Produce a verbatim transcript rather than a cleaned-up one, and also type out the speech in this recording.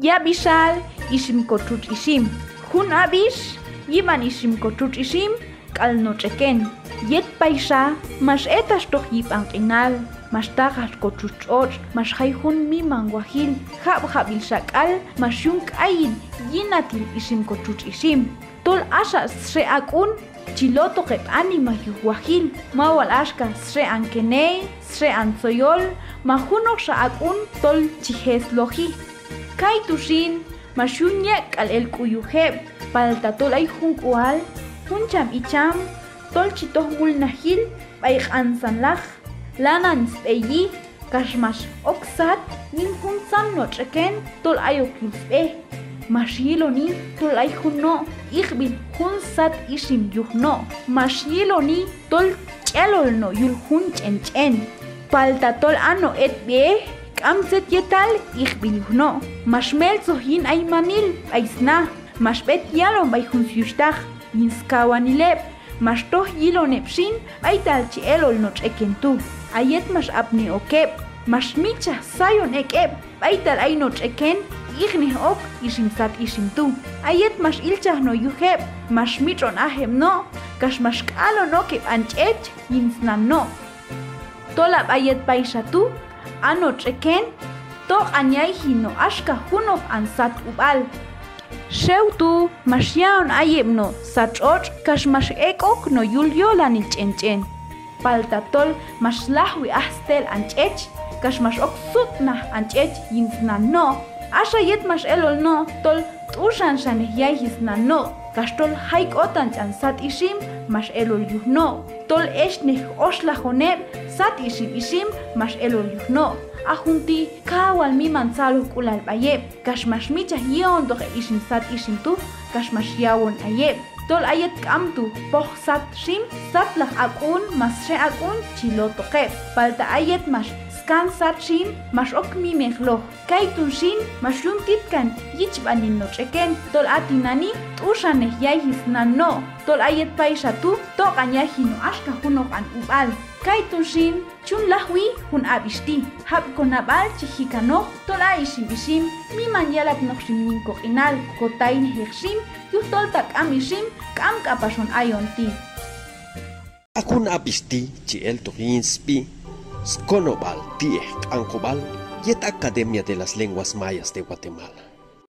Yab'ixal ixim kotxutx ixim. Jun ab'ix yib'an ixim kotxutx ixim k'al no' tx'eken. Yet payxa max etaxtoq yib'an q'inal, max taqaj kotxutx tx'otx', max jay jun miman wajil, jab'jab'ilxa k'al max yun k'ayil yinatil ixim kotxutx ixim. Tol axa sxe ak'un chi lotoq heb' anima yuj wajil, ma wal axka sxe an keney, sxe an tzoyol, ma junoqxa ak'un tol chi je' sloji. Kaytu' xin max yun yek' k'al el k'u yuj heb', palta tol ay jun k'ual, jun cham icham, tol chi toj mulnajil b'ay q'ansanlaq, lanan sb'eyi, kax max ok sat yin juntzan no' tx'eken tol ayok yul sb'e. Max yiloni tol ay jun no' iqb'il jun sat ixim yuj no'. Max yiloni tol ch'elol no' yul jun ch'en ch'en. Palta tol a no' etb'iej k'am tzet yetal iqb'il yuj no'. Max meltzoj yin aymanil b'ay sna. Max b'et yalon b'ay jun syuxhtaq yin skawanil heb'. Max toj yilon heb' xin b'aytal chi elol no' tx'eken tu'. A yet max apni ok heb', max mitx'chaj sayon ek' heb' b'aytal ay no' tx'eken iqnej ok ixim sat ixim tu'. A yet max ilchaj no' yuj heb', max mitx'on aj heb' no', kax max k'alon ok heb' an ch'ech yin snan no'. Tol a b'ay yet payxa tu', a no' tx'eken toq'an yayji no' axka junoq an sat ub'al. Xew tu' max ya'on ay heb' no' sat tx'otx' kax max ek'ok no' yul yolanil ch'en ch'en. Palta tol max lajwi aj stel an ch'ech, kax max ok sutnaj an ch'ech yin snan no'. Axa yet max elol no' tol t'uxan xanej yayji snan no', kax tol jay k'otan ch'an sat ixim max elol yuj no'. Tol exnej oxlajon heb' sat ixim ixim max elol yuj no'. A jun ti' kaw wal miman tzalojk'ulal b'ay heb', kax max mitx'chaj yi'ontoq heb' ixim sat ixim tu', kax max yawon ay heb'. Tol a yet k'amto poj sat ixim, satlaj ak'un ma sxe ak'un chi lotoq heb'. Palta a yet max skan sat ixim, max ok mimeq loj. Kaytu' xin max yun titkan yichb'anil no' tx'eken, tol a tinani' t'uxanej yayji snan no'. Tol a yet payxa tu' toq'an yayji no' axka junoq an ub'al. Kaytu' xin chi yun lajwi jun ab'ix ti'. Jab' konab'al chi ji' kanoq tol a ixim ixim miman yelapnoq ixim yin koq'inal, kotaynejeq ixim, yujtol ta k'am ixim k'am k'apax on ayon ti'. A jun ab'ix ti' chi eltoq yin sb'i Skonob'al Ti'ej Q'anjob'al yet Academia de las Lenguas Mayas de Guatemala.